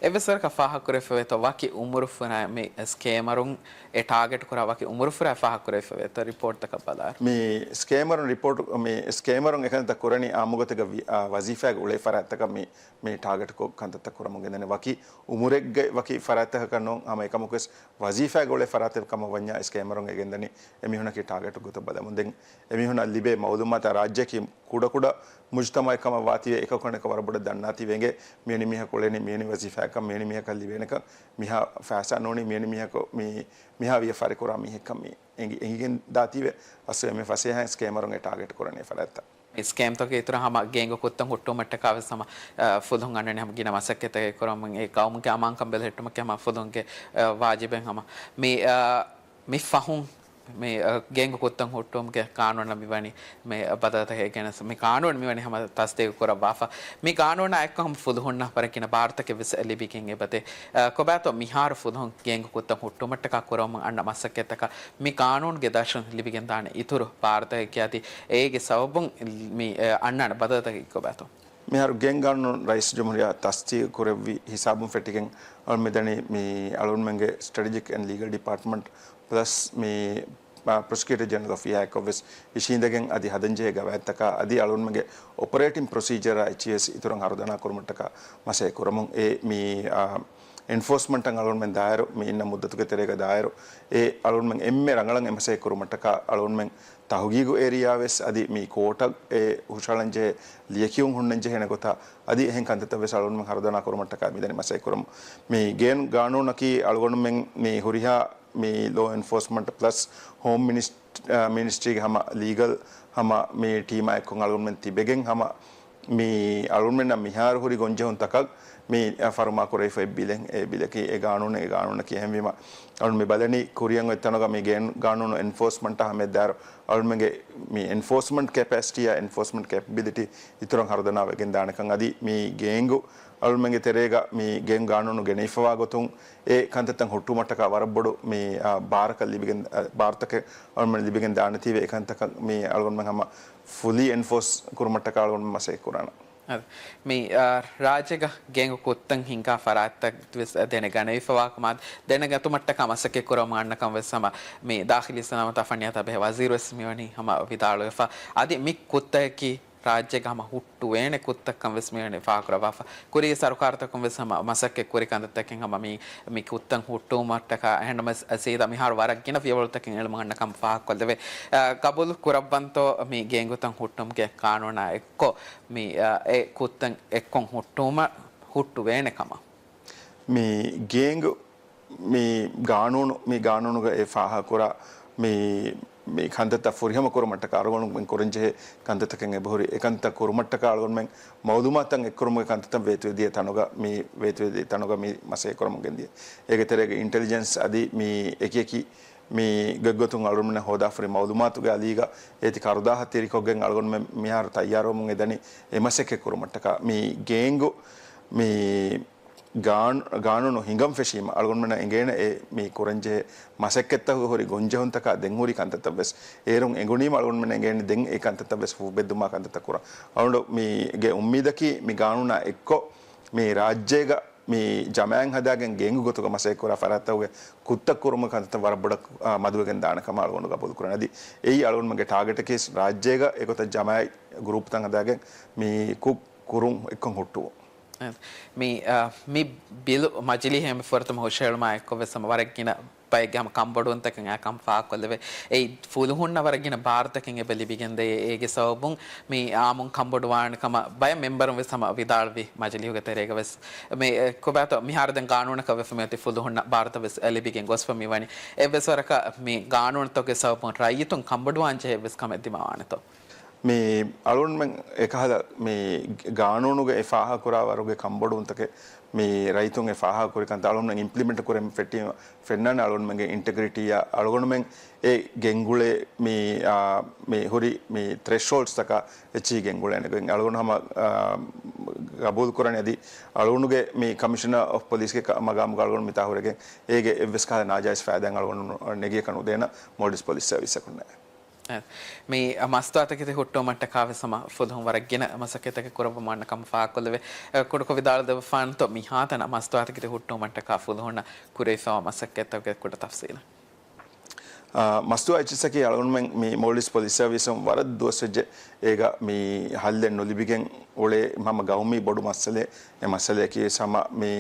އެވެސް ވަރަކަށް ފާހަގަކުރެވިފަވޭތޯ ވަކި އުމުރުފުރާ މި ސްކޭމަރުން އެ ޓާގެޓް ކުރާ ވަކި އުމުރުފުރާ ފާހަގަކުރެވިފަވޭތޯ ރިޕޯޓްތަކަށް ބަލާ. މި ސްކޭމަރުން ރިޕޯޓް، މި ސްކޭމަރުން އެކަންތައް ކުރަނީ އާއްމުގޮތެއްގަ ވި-، އާ، ވަޒީފާގެ އުޅޭ ފަރާތްތަކަށް މި، މި ޓާގެޓްކޮށް ކަންތައްތައް ކުރަމުން ގެންދަނީ. ވަކި އުމުރެއްގެ ވަކި ފަރާތްތަކަކަށް ނޫން، ހަމަ އެކަމަކުވެސް ވަޒީފާގެ އުޅޭ ފަރާތެއް ކަމަށް ވަންޏާ ސްކޭމަރުން އެ ގެންދަނީ އެމީހުންނަކީ ޓާގެޓް ގޮތަށް ބަލަމުން. ދެން އެމީހުންނަށް ލިބޭ މައުލޫމާތާ ރާއްޖެއަކީ ކުޑަކުޑަ މުޖުތަމައެއް ކަމަށް ވާތީވެ އެކަކު އަނެކަކަށް ވަރަށް ބޮޑަށް ދަންނާތީވެ އެނގޭ މިވެނި މީހަކު އުޅެނީ މިވެނި ވަޒީފާއަކަށް މިވެނި މީހަކަށް ލިބޭނެކަން މިހާ ފައިސާ ނޫނީ މިވެނި މީހަކު މި-، މިހާ ވިޔަފާރި ކުރާ މީހެއްކަން މި އެނގި-، އެނގިގެން ދާތީވެ އަސްލު އެންމެ ފަސޭހައިން ސްކޭމަރުން އެ ޓާގެޓް ކުރަނީ ފަރާތްތައް. ސްކޭމްތަކުގެ އިތުރަށް ހަމަ ގޭންގު ކުށްތައް ހުއްޓުވުމަށްޓަކާ ވެސް ހަމަ، އަ، ފުލުހުން އަންނަނީ ހަމަ ގިނަ މަސައްކަތްތަކެއް ކުރަމުން. އެ ގައުމުގެ އަމާންކަން ބެލެހެއްޓުމަކީ ހަމަ ފުލުހުންގެ، އަ، ވާޖިބެއް ހަމަ. މި، އަ، މި ފަހުން މި، އަ، ގޭންގު ކުށްތައް ހުއްޓުވުމުގެ ގާނޫނަށް މިވަނީ، މި، އަ، ބަދަލުތަކެއް ގެނެސް، މި ގާނޫނު މިވަނީ ހަމަ ތަސްދީގު ކުރައްވާފަ. މި ގާނޫނާ އެއްކޮށް ހަމަ ފުލުހުންނަށް ވަރަށް ގިނަ ބާރުތަކެއް ވެސް ލިބިގެން އެބަދޭ. އަ، ކޮބާތޯ މިހާރު ފުލުހުން ގޭންގު ކުށްތައް ހުއްޓުމަށްޓަކާ ކުރަމުން އަންނަ މަސައްކަތްތަކަށް މި ގާނޫނުގެ ދަށުން ލިބިގެންދާނެ އިތުރު ބާރުތަކެއް އަދި އޭގެ ސަބަބުން މި، އަ، އަންނާނެ ބަދަލުތަކީ ކޮބާތޯ؟ މިހާރު ގޭންގު ގާނޫނު ރައީސް ޖުމްހޫރިއްޔާ ތަސްދީގު ކުރެއްވި ހިސާބުން ފެއްޓިގެން އަޅުމެދަނީ މި އަޅުންމެންގެ ސްޓްރެޓެޖިކް އެންޑް ލީގަލް ޑިޕާޓްމަންޓް ޕްލަސް މި، އާ، ޕްރޮސިކިއުޓަރ ޖެނެރަލް އޮފީހާ އެއްކޮށް ވެސް އިށީނދެގެން އަދި ހަދަންޖެހޭ ގަވާއިދުތަކާ އަދި އަޅުންމެންގެ އޮޕަރޭޓިން ޕްރޮސީޖަރާ އެއްޗިވެސް އިތުރަށް ހަރުދަނާ ކުރުމަށްޓަކާ މަސައްކަތް ކުރަމުން. އެ މި، އާ، އެންފޯސްމަންޓަށް އަޅުންމެން ދާއިރު މި އިންނަ މުއްދަތުގެ ތެރޭގަ ދާއިރު އެ އަޅުންމެން އެންމެ ރަނގަޅަށް އެ މަސައްކަތް ކުރުމަށްޓަކާ އަޅުންމެން ތަހުގީގު އޭރިއާ ވެސް އަދި މި ކޯޓަށް އެ ހުށަހަޅަންޖެހޭ ލިޔެކިޔުން ހުންނަންޖެހޭނެ ގޮތާ އަދި އެހެން ކަންތައްތައް ވެސް އަޅުންމެން ހަރުދަނާ ކުރުމަށްޓަކާ މިދަނީ މަސައްކަތް ކުރަމުން. މި ގޭން ގާނޫނަކީ އަޅުގަނޑުމެން މި ހުރިހާ މި ލޯ އެންފޯސްމަންޓް ޕްލަސް ހޯމް މިނިސް-، އަ، މިނިސްޓްރީގެ ހަމަ ލީގަލް ހަމަ މި ޓީމާ އެއްކޮށް އަޅުގަނޑުމެން ތިބެގެން ހަމަ މި އަޅުގަނޑުމެންނަށް މިހާރު ހުރި ގޮންޖެހުންތަކަށް މި، އަ، ފަރުމާ ކުރެވިފައި ބިލެއް، އެ ބިލަކީ އެ ގާނޫނެއް، އެ ގާނޫނަކީ އެހެންވީމަ އަޅުން މި ބަލަނީ ކުރިއަށް އޮތް ތަނުގަ މި ގޭން ގާނޫނު އެންފޯސްމަންޓާ ހަމަ ދާއިރު އަޅުމެންގެ މި އެންފޯސްމަންޓް ކެޕޭސިޓީއާ އެންފޯސްމަންޓް ކެޕަބިލިޓީ އިތުރަށް ހަރުދަނާ ވެގެން ދާނެކަން އަދި މި ގޭންގު އަޅުމެންގެ ތެރޭގަ މި ގޭން ގާނޫނު ގެނެވިފަވާ ގޮތުން އެ ކަންތައްތައް ހުއްޓުވުމަށްޓަކާ ވަރަށް ބޮޑު މި، އާ، ބާރަކަށް ލިބިގެން، އާ، ބާރުތަކެއް އަޅުމެން ލިބިގެން ދާނެތީވެ އެ ކަންތަކަށް މި އަޅުގަނޑުމެން ހަމަ ފުލީ އެންފޯސް ކުރުމަށްޓަކާ އަޅުގަނޑުމެން މަސައްކަތް ކުރާނަން. އަދި މި، އާ، ރާއްޖޭގަ ގޭންގު ކުށްތައް ހިންގާ ފަރާތްތައް ވެސް ދެނެގަނެވިފަވާ ކަމަށް ދެނެގަތުމަށްޓަކާ މަސައްކަތް ކުރަމުން އަންނަކަން ވެސް ހަމަ މި ދާޚިލީ ސަލާމަތާ ފަންނިޔާތާ ބެހޭ ވަޒީރު ވެސް މިވަނީ ހަމަ ވިދާޅުވެފަ. އަދި މި ކުށްތަކަކީ ރާއްޖޭގަ ހަމަ ހުއްޓުވޭނެ ކުށްތައްކަން ވެސް މިވަނީ ފާހަގަކުރައްވާފަ. ކުރީގެ ސަރުކާރުތަކުން ވެސް ހަމަ މަސައްކަތް ކުރި ކަންތައްތަކެއް ހަމަ މި، މި ކުށްތައް ހުއްޓުވުމަށްޓަކާ އެހެންނަމަވެސް ސީދާ މިހާރު ވަރަށް ގިނަ ފިޔަވަޅުތަކެއް އެޅުމުން އަންނަކަން ފާހަގަކޮށްލެވޭ. އަ، ގަބޫލު ކުރައްވަންތޯ މި ގޭންގު ކުށްތައް ހުއްޓުމުގެ ގާނޫނާ އެއްކޮށް މި، އަ، އެ ކުށްތައް އެއްކޮށް ހުއްޓުވުމަށް ހުއްޓުވޭނެ ކަމަށް؟ މި ގޭންގު މި ގާނޫނު، މި ގާނޫނުގައި ފާހަގަކުރާ މި، މި ކަންތައްތައް ފުރިހަމަ ކުރުމަށްޓަކާ އަޅުގަނޑުމެން ކުރަންޖެހޭ ކަންތައްތަކެއް އެބަހުރި. އެކަންތައް ކުރުމަށްޓަކާ އަޅުގަނޑުމެން މައުލޫމާތުތައް އެއްކުރުމުގެ ކަންތައްތައް ވޭތުވެދިޔަ ތަނުގަ މި، ވޭތުވެދިޔަ ތަނުގަ މި މަސައްކަތް ކުރަމުން ގެންދިޔަ. އޭގެ ތެރޭގަ އިންޓެލިޖެންސް އަދި މި އެކިއެކި މި ގޮތްގޮތުން އަޅުގަނޑުމެންނަށް ހޯދާފަ ހުރި މައުލޫމާތުގެ އަލީގަ އޭތި ކަރުދާހަށް ތިރިކޮށްގެން އަޅުގަނޑުމެން މިހާރު ތައްޔާރުވަމުން އެދަނީ އެ މަސައްކަތް ކުރުމަށްޓަކާ. މި ގޭންގު މި ގާން-، ގާނޫނު ހިނގަން ފެށީމަ، އަޅުގަނޑުމެންނަށް އެނގޭނެ އެ މި ކުރަންޖެހޭ މަސައްކަތްތަކުގެ ހުރި ގޮންޖެހުންތަކާ ދެން ހުރި ކަންތައްތައް ވެސް އޭރުން އެނގުނީމަ، އަޅުގަނޑުމެންނަށް އެނގޭނެ ދެން އެ ކަންތައްތައް ވެސް ފޫބެއްދުމާ ކަންތައްތައް ކުރަން. އަޅުގަނޑު މީގެ އުއްމީދަކީ މި ގާނޫނާ އެއްކޮށް މި ރާއްޖޭގަ މި ޖަމާއަތް ހަދާގެން ގޭންގު ގޮތުގަ މަސައްކަތް ކުރާ ފަރާތްތަކުގެ ކުށްތައް ކުރުމުގެ ކަންތައްތައް ވަރަށް ބޮޑަށް، އާ، މަދުވެގެން ދާނެ ކަމަށް އަޅުގަނޑު ގަބޫލު ކުރަން. އަދި އެއީ އަޅުގަނޑުމެންގެ ޓާގެޓަކީ ރާއްޖޭގަ އެގޮތަށް ޖަމާއަތް ގްރޫޕްތައް ހަދާގެން މި ކުށް ކުރުން އެއްކޮށް ހުއްޓުވުން. މި، އަ، މި ބިލު މަޖިލީހަށް އެންމެ ފުރަތަމަ ހުށަހެޅުމާ އެއްކޮށް ވެސް ހަމަ ވަރަށް ގިނަ ބައެއްގެ ހަމަ ކަންބޮޑުވުންތަކެއް އާ ކަން ފާހަގަކޮށްލެވޭ. އެއީ ފުލުހުންނަށް ވަރަށް ގިނަ ބާރުތަކެއް އެބަ ލިބިގެންދޭ. އޭގެ ސަބަބުން މި އާއްމުން ކަންބޮޑުވާނެ ކަމަށް ބައެއް މެމްބަރުން ވެސް ހަމަ ވިދާޅުވި މަޖިލީހުގެ ތެރޭގަ ވެސް. މި، އެ، ކޮބާތޯ މިހާރު ދެން ގާނޫނަކަށް ވެފަ މިއޮތީ ފުލުހުންނަށް ބާރުތައް ވެސް ލިބިގެން ގޮސްފަ މިވަނީ. އެއްވެސް ވަރަކަށް މި ގާނޫނުތަކުގެ ސަބަބުން ރައްޔިތުން ކަންބޮޑުވާން ޖެހޭ އެއްވެސް ކަމެއް ދިމާވާނެތޯ؟ މި އަޅުގަނޑުމެން އެކަހަލަ މި ގާނޫނުގައި ފާހަގަކުރާ ވަރުގެ ކަންބޮޑުވުންތަކެއް މި ރައްޔިތުން އެ ފާހަގަކުރި ކަންތައް އަޅުގަނޑުމެން އިމްޕްލިމެންޓް ކުރެން ފެއްޓީމަ ފެންނާނެ އަޅުގަނޑުމެންގެ އިންޓެގްރިޓީއާ އަޅުގަނޑުމެން އެ ގެންގުޅޭ މި، އާ، މި ހުރި މި ތްރެޝްހޯލްޑްސްތަކާ އެއްޗިހި ގެންގުޅޭނެ ގޮތް އަޅުގަނޑު ހަމަ، އާ، ގަބޫލު ކުރަނީ. އަދި އަޅުގަނޑުގެ މި ކަމިޝަނަރ އޮފް ޕޮލިސްގެ ކަ-، މަގާމުގަ އަޅުގަނޑު މިތާ ހުރެގެން އޭގެ އެއްވެސް ކަހަލަ ނާޖާއިޒް ފައިދާއެއް އަޅުގަނޑު ނެގިޔަކަށް ނުދޭނަ މޯލްޑިވްސް ޕޮލިސް ސަރވިސަކުންނެއް. އެ، މި މަސްތުވާތަކެތި ހުއްޓުވުމަށްޓަކާ ވެސް ހަމަ ފުލުހުން ވަރަށް ގިނަ މަސައްކަތްތަކެއް ކުރައްވަމުން އަންނަ ކަމަށް ފާހަގަކޮށްލެވޭ. އެ، ކުޑަކޮށް ވިދާޅުދެއްވާނެތޯ މިހާތަނަށް މަސްތުވާތަކެތި ހުއްޓުވުމަށްޓަކާ ފުލުހުންނަށް ކުރެވިފައިވާ މަސައްކަތްތަކުގެ ކުޑަ ތަފްސީލެއް؟ އާ، މަސްތުވާ އެއްޗިއްސަކީ އަޅުގަނޑުމެން މި މޯލްޑިވްސް ޕޮލިސް ސަރވިސުން ވަރަށް ދުވަސްވެއްޖެ. އޭގަ މި ހައްލެއް ނުލިބިގެން އުޅޭ ހަމަ ގައުމީ ބޮޑު މައްސަލައެއް. އެ މައްސަލަޔަކީ ވެސް ހަމަ މި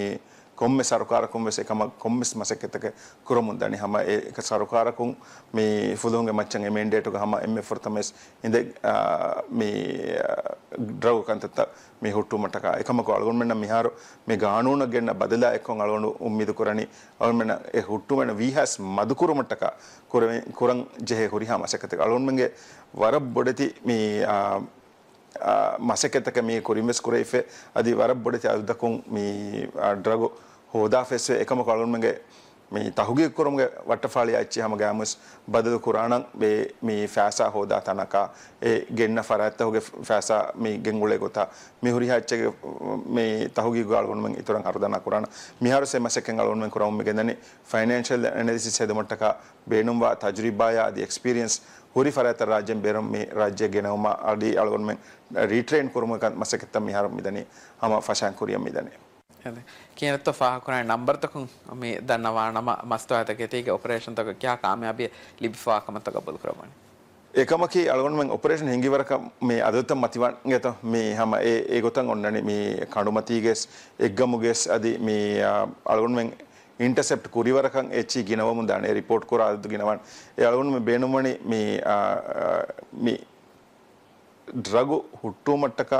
ކޮންމެ ސަރުކާރަކުން ވެސް އެކަމަށް ކޮންމެސް މަސައްކަތްތަކެއް ކުރަމުން ދަނީ. ހަމަ އެ ސަރުކާރަކުން މި ފުލުހުންގެ މައްޗަށް އެ މޭންޑޭޓުގަ ހަމަ އެންމެ ފުރަތަމަވެސް އިނދެ، އާ، މި، އާ، ޑްރަގު ކަންތައްތައް މި ހުއްޓުވުމަށްޓަކާ. އެކަމަކު އަޅުގަނޑުމެންނަށް މިހާރު މި ގާނޫނަށް ގެންނަ ބަދަލާ އެއްކޮށް އަޅުގަނޑު އުއްމީދު ކުރަނީ އަޅުގަނޑުމެންނަށް އެ ހުއްޓުވުމެއް ވީހާސް މަދުކުރުމަށްޓަކާ ކުރެވެ-، ކުރަން ޖެހޭ ހުރިހާ މަސައްކަތެއް. އަޅުގަނޑުމެންގެ ވަރަށް ބޮޑެތި މި، އާ، މަސައްކަތްތަކެއް މީ ކުރިން ވެސް ކުރެވިފަ. އަދި ވަރަށް ބޮޑެތި އަދަދަކުން މި ޑްރަގު ހޯދާފައިވެސް އެކަމަކު އަޅުގަނޑުމެންގެ މި ތަހުގީގު ކުރުމުގެ ވައްޓަފާޅިއާ އެއްޗެއް ހަމަ ގައިމުވެސް ބަދަލު ކުރާނަން މި ފައިސާ ހޯދާ ތަނަކާ އެ ގެންނަ ފަރާތްތަކުގެ ފައިސާ މި ގެންގުޅޭ ގޮތާ މި ހުރިހާ އެއްޗެއް މި ތަހުގީގު އަޅުގަނޑުމެން އިތުރަށް ހަރުދަނާ ކުރާނަން. މިހާރު އެ މަސައްކަތް އަޅުގަނޑުމެން ކުރަމުން މި ގެންދަނީ ފައިނޭންޝަލް އެނަލިސިސް ހެދުމަށްޓަކާ ބޭނުންވާ ތަޖުރިބާޔާ އަދި އެކްސްޕީރިއެންސް ހުރި ފަރާތްތައް ރާއްޖޭން ބޭރުން މި ރާއްޖެ ގެނައުމަށް އަދި އަޅުގަނޑުމެން ރީޓްރެއިން ކުރުމުގެ ކަން މަސައްކަތްތައް މިހާރު މިދަނީ ހަމަ ފަށާން ކުރިއަށް މިދަނީ. އެ، ކިހިނެއްތޯ ފާހަގަކުރާނެ ނަންބަރުތަކުން މި ދަންނަވާނަމަ، މަސްތުވާތަކެތީގެ އޮޕަރޭޝަންތަކަށް ކިހާ ކާމިޔާބީ ލިބިފަވާކަމަށްތޯ ގަބޫލުކުރައްވަނީ؟ އެކަމަކީ އަޅުގަނޑުމެން އޮޕަރޭޝަން ހިންގިވަރަކަށް މި އަދަދުތައް މަތިވާންގެތޯ މި ހަމަ އެ، އެ ގޮތަށް އޮންނަނީ މި ކަނޑުމަތީގެސް އެއްގަމުގެސް އަދި މި، އާ، އަޅުގަނޑުމެން އިންޓަސެޕްޓް ކުރިވަރަކަށް އެއްޗިހި ގިނަވަމުން ދާނެ. އެ ރިޕޯޓް ކުރާ އަދަދު ގިނަވާން. އެ އަޅުގަނޑުމެން ބޭނުންވަނީ މި، އާ، އާ، މި ޑްރަގު ހުއްޓުވުމަށްޓަކާ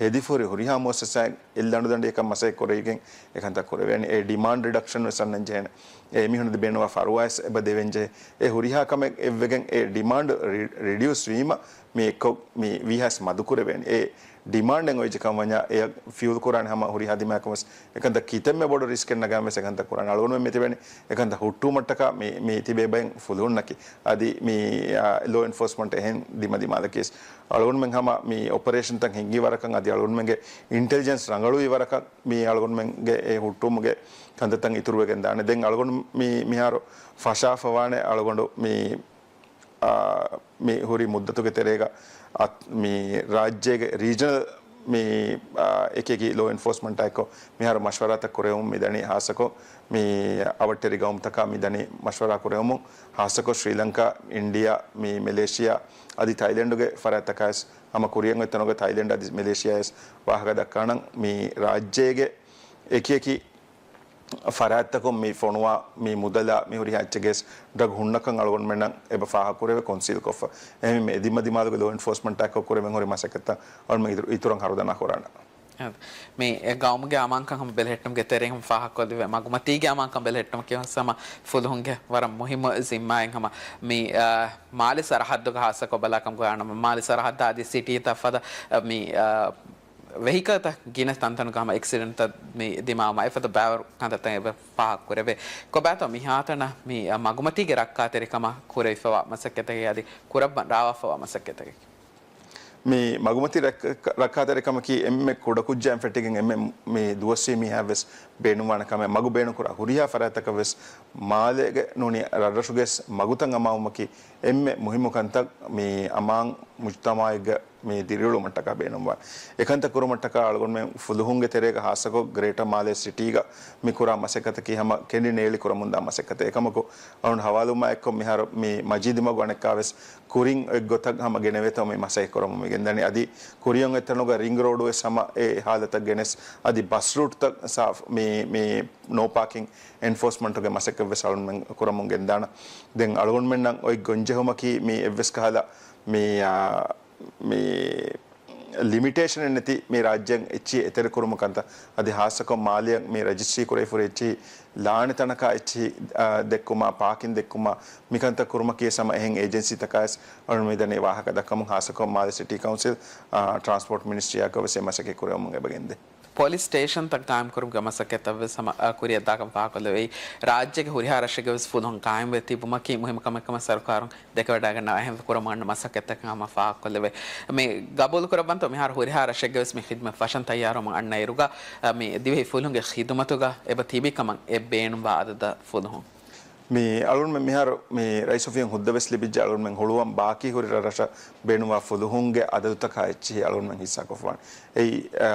ހެދިފަހުރި ހުރިހާ މުއައްސަސާއެއް އެއްލަނޑުދަނޑިއަކަށް މަސައްކަތް ކުރެވިގެން އެކަންތައް ކުރެވޭނެ. އެ ޑިމާންޑް ރިޑަކްޝަން ވެސް އަންނަން ޖެހޭނެ. އެ މީހުން ދެ ބޭނުންވާ ފަރުވާވެސް އެބަ ދެވެން ޖެހޭ. އެ ހުރިހާ ކަމެއް އެއްވެގެން އެ ޑިމާންޑް ރި-، ރިޑިއުސް ވީމަ މި އެއްކޮށް މި ވީހާވެސް މަދު ކުރެވޭނެ. އެ ޑިމާންޑެއް އޮތް ކަމަށް ވަންޏާ އެއަށް ފިއުލް ކުރާނެ ހަމަ ހުރިހާ ދިމާއަކުން ވެސް އެކަންތައް ކިތަންމެ ބޮޑު ރިސްކެއް ނަގާން ވެސް އެކަންތައް ކުރާނެ. އަޅުގަނޑުމެން މިތިބެނީ އެކަންތައް ހުއްޓުވުމަށްޓަކާ މި، މި ތިބޭ ބައެއް ފުލުހުންނަކީ. އަދި މި، އާ، ލޯ އެންފޯސްމަންޓް އެހެން ދިމަދިމާލަކީ ވެސް. އަޅުގަނޑުމެން ހަމަ މި އޮޕަރޭޝަންތައް ހިންގި ވަރަކަށް އަދި އަޅުގަނޑުމެންގެ އިންޓެލިޖެންސް ރަނގަޅުވި ވަރަކަށް މި އަޅުގަނޑުމެންގެ އެ ހުއްޓުވުމުގެ ކަންތައްތައް އިތުރުވެގެން ދާނެ. ދެން އަޅުގަނޑު މި، މިހާރު ފަށާފަވާނެ އަޅުގަނޑު މި އާ، މި ހުރި މުއްދަތުގެ ތެރޭގަ އަތް-، މި ރާއްޖޭގެ ރީޖަނަލް މި، އާ، އެކި އެކި ލޯ އެންފޯސްމަންޓާއެކު މިހާރު މަޝްވަރާތައް ކުރެވުމުން މިދަނީ. ހާއްސަކޮށް މި އަވަށްޓެރި ގައުމުތަކާ މިދަނީ މަޝްވަރާ ކުރެވުމުން، ހާއްސަކޮށް ޝްރީލަންކާ، އިންޑިއާ، މި މެލޭޝިއާ އަދި ތައިލެންޑުގެ ފަރާތްތަކާވެސް ހަމަ ކުރިއަށް އޮތް ތަނުގެ ތައިލެންޑް އަދި މެލޭޝިއާވެސް ވާހަކަ ދައްކާނަން. މި ރާއްޖޭގެ އެކި އެކި ފަރާތްތަކުން މި ފޮނުވާ މި މުދަލާ މި ހުރިހާ އެއްޗެއްގެސް ޑްރަގް ހުންނަކަން އަޅުގަނޑުމެންނަށް އެބަ ފާހަގަކުރެވޭ ކޮންސީލްކޮށްފަ. އެހެންވީމަ އެ ދިމަދިމާލުގެ ލޯ އެންފޯސްމަންޓާއެކު ކުރެވެން ހުރި މަސައްކަތްތައް އަޅުގަނޑުމެން އިތުރު، އިތުރަށް ހަރުދަނާ ކުރާނަން. އެ، މި އެ ގައުމުގެ އަމާންކަން ހަމަ ބެލެހެއްޓުމުގެ ތެރެއިން ހަމަ ފާހަގަކޮށްލެވޭ. މަގުމަތީގެ އަމާންކަން ބެލެހެއްޓުމަކީ ހަމަ ފުލުހުންގެ ވަރަށް މުހިއްމު ޒިންމާއެއް ހަމަ މި، އާ، މާލެ ސަރަހައްދުގަ ހާއްސަކޮށް ބަލާކަމަށް ގޮވާނަމަ، މާލެ ސަރަހައްދާ އަދި ސިޓީތައް ފަދަ، އަ، މި، އާ، ވެހިކަލްތައް ގިނަ ތަންތަނުގަ ހަމަ އެކްސިޑެންޓްތައް މި ދިމާވުމާ އެފަދަ ބައިވަރު ކަންތައްތައް އެބަ ފާހަގަކުރެވޭ. ކޮބާތޯ މިހާތަނަށް މި މަގުމަތީގެ ރައްކާތެރިކަމަށް ކުރެވިފަވާ މަސައްކަތެއް އަދި ކުރައްވަން ރާވާފަވާ މަސައްކަތެއް؟ މި މަގުމަތި ރައްކ-، ރައްކާތެރިކަމަކީ އެންމެ ކުޑަކުއްޖާއިން ފެއްޓިގެން އެންމެ މި ދުވަސްވީ މީހާވެސް ބޭނުންވާނެ ކަމެއް. މަގު ބޭނުންކުރާ ހުރިހާ ފަރާތްތަކަށްވެސް މާލޭގެ ނޫނީ ރަށްރަށުގެސް މަގުތައް އަމާންވުމަކީ އެންމެ މުހިއްމު ކަންތައް. މި އަމާން މުޖުތަމަޢެއްގަ މި ދިރިއުޅުމަށްޓަކާ ބޭނުންވާނެ. އެކަންތައް ކުރުމަށްޓަކާ އަޅުގަނޑުމެން ފުލުހުންގެ ތެރޭގަ ހާއްސަކޮށް ގްރޭޓަ މާލޭ ސިޓީގަ މި ކުރާ މަސައްކަތަކީ ހަމަ ކެނޑި ނޭޅި ކުރަމުންދާ މަސައްކަތެއް. އެކަމަކު އަޅުގަނޑު ހަވާލުވުމާ އެއްކޮށް މިހާރު މި މަޖީދު މަގު އަނެއްކާވެސް ކުރިން އޮތް ގޮތަށް ހަމަ ގެނެވޭތޯ މި މަސައްކަތް ކުރަމުން މި ގެންދަނީ. އަދި ކުރިއަށް އޮތް ތަނުގަ ރިންގް ރޯޑުވެސް ހަމަ އެ ހާލަތަށް ގެނެސް އަދި ބަސް ރޫޓްތައް ސާފް މި، މި ނޯ ޕާކިން އެންފޯސްމަންޓުގެ މަސައްކަތްވެސް އަޅުގަނޑުމެން ކުރަމުން ގެންދާނަން. ދެން އަޅުގަނޑުމެންނަށް އޮތް ގޮންޖެހުމަކީ މި އެއްވެސް ކަހަލަ މި، އާ، މި ލިމިޓޭޝަނެއް ނެތި މި ރާއްޖެއަށް އެއްޗިހި އެތެރެ ކުރުމުގެ ކަންތައް އަދި ހާއްސަކޮށް މާލެއަށް މި ރަޖިސްޓްރީ ކުރެވިފަހުރި އެއްޗިހި ލާނެ ތަނަކާ އެއްޗިހި، އާ، ދެއްކުމާ، ޕާކިން ދެއްކުމާ، މިކަންތައް ކުރުމަކީ ހަމަ އެހެން އޭޖެންސީތަކާވެސް އަޅުގަނޑު މިދަނީ ވާހަކަ ދައްކަމުން. ހާއްސަކޮށް މާލެ ސިޓީ ކައުންސިލް، އާ، ޓްރާންސްޕޯޓް މިނިސްޓްރީއާއެކު ވެސް އެ މަސައްކަތް ކުރެވެމުން އެބަ ގެންދޭ. ޕޮލިސް ސްޓޭޝަންތައް ގާއިމްކުރުމުގެ މަސައްކަތްތައްވެސް ހަމަ، އަ، ކުރިއަށްދާކަން ފާހަގަކޮށްލެވޭ. ރާއްޖޭގެ ހުރިހާ ރަށެއްގެވެސް ފުލުހުން ގާއިމްވެ ތިބުމަކީ މުހިއްމު ކަމެއްކަމަށް ސަރުކާރުން ދެކެވަޑައިގަންނަވާ އެހެން ކުރަމުން އަންނަ މަސައްކަތްތަކެއް ހަމަ ފާހަގަކޮށްލެވޭ. މި ގަބޫލުކުރައްވަންތޯ މިހާރު ހުރިހާ ރަށެއްގެވެސް މި ޚިދުމަތް ފަށަން ތައްޔާރުވަމުން އަންނަ އިރުގަ، އަ، މި ދިވެހި ފުލުހުންގެ ޚިދުމަތުގަ އެބަ ތިބި ކަމަށް އެ ބޭނުންވާ އަދަދަށް ފުލުހުން؟ މި އަޅުގަނޑުމެން މިހާރު މި ރައީސް އޮފީހުން ހުއްދަވެސް ލިބިއްޖެ އަޅުގަނޑުމެން ހުޅުވަން ބާކީ ހުރި ރަށްރަށަށް ބޭނުންވާ ފުލުހުންގެ އަދަދުތަކާ އެއްޗިހި އަޅުގަނޑުމެން ހިއްސާކޮށްފަވާނެ. އެއީ، އާ،